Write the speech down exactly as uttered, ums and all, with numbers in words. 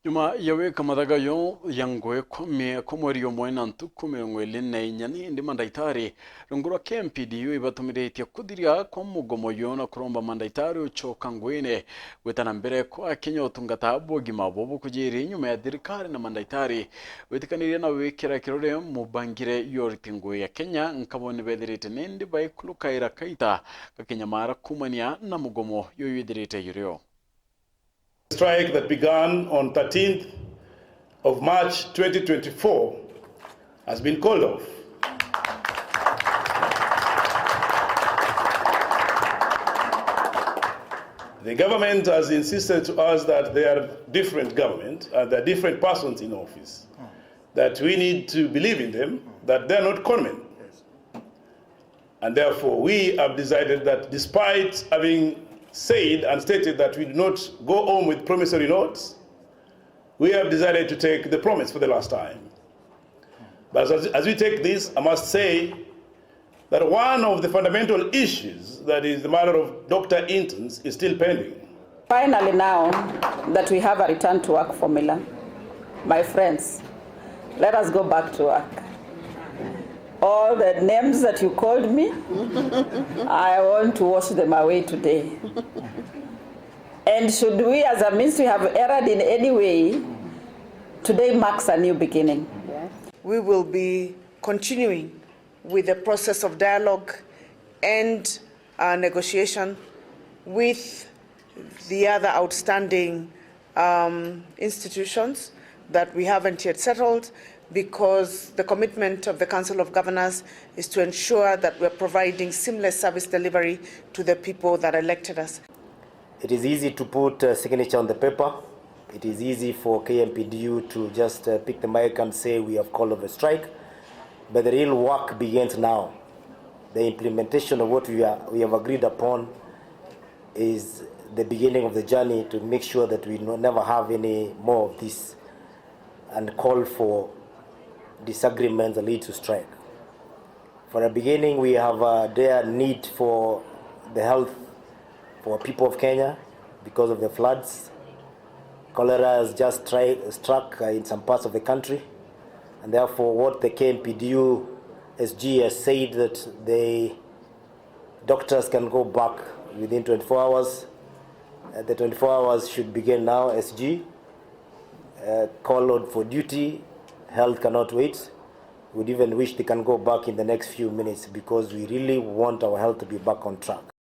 Nyuma ya wika mathaga yo ya ngugi kumi kwa mweri umwe na ntuku mirongo iri na inya, ni indi mandaitari rungu rwa K M P D U ibatumiritie kuthiria kwa mugomo yo na kuromba mandaitari ucoka ngwine gwita na mbere kwa Kenya utungata bwa ugima bwa bukujiri nyuma ya thirikari na mandaitari witikanirie na wikira kirore mubangire yo uriti ngugi ya Kenya nkaboni bethirite nindi baikulukaira kaita gakinyamara kumania na mugomo yo yithirite yurio. Strike that began on thirteenth of March twenty twenty-four has been called off. The government has insisted to us that they are different government and there are different persons in office, that we need to believe in them, that they are not conmen. And therefore, we have decided that despite having said and stated that we do not go home with promissory notes, we have decided to take the promise for the last time. But as, as we take this, I must say that one of the fundamental issues, that is the matter of doctor interns, is still pending. Finally, now that we have a return to work formula, my friends, let us go back to work. All the names that you called me, I want to wash them away today. And should we as a ministry have erred in any way, today marks a new beginning. We will be continuing with the process of dialogue and uh, negotiation with the other outstanding um, institutions that we haven't yet settled, because the commitment of the Council of Governors is to ensure that we're providing seamless service delivery to the people that elected us. It is easy to put a signature on the paper. It is easy for K M P D U to just uh, pick the mic and say we have called off a strike. But the real work begins now. The implementation of what we, are, we have agreed upon is the beginning of the journey to make sure that we no, never have any more of this and call for disagreements that lead to strike. For a beginning, we have a dire need for the health for people of Kenya because of the floods. Cholera has just tri- struck uh, in some parts of the country, and therefore, what the K M P D U S G has said that the doctors can go back within twenty-four hours. Uh, the twenty-four hours should begin now, S G. Uh, call out for duty, health cannot wait. We'd even wish they can go back in the next few minutes because we really want our health to be back on track.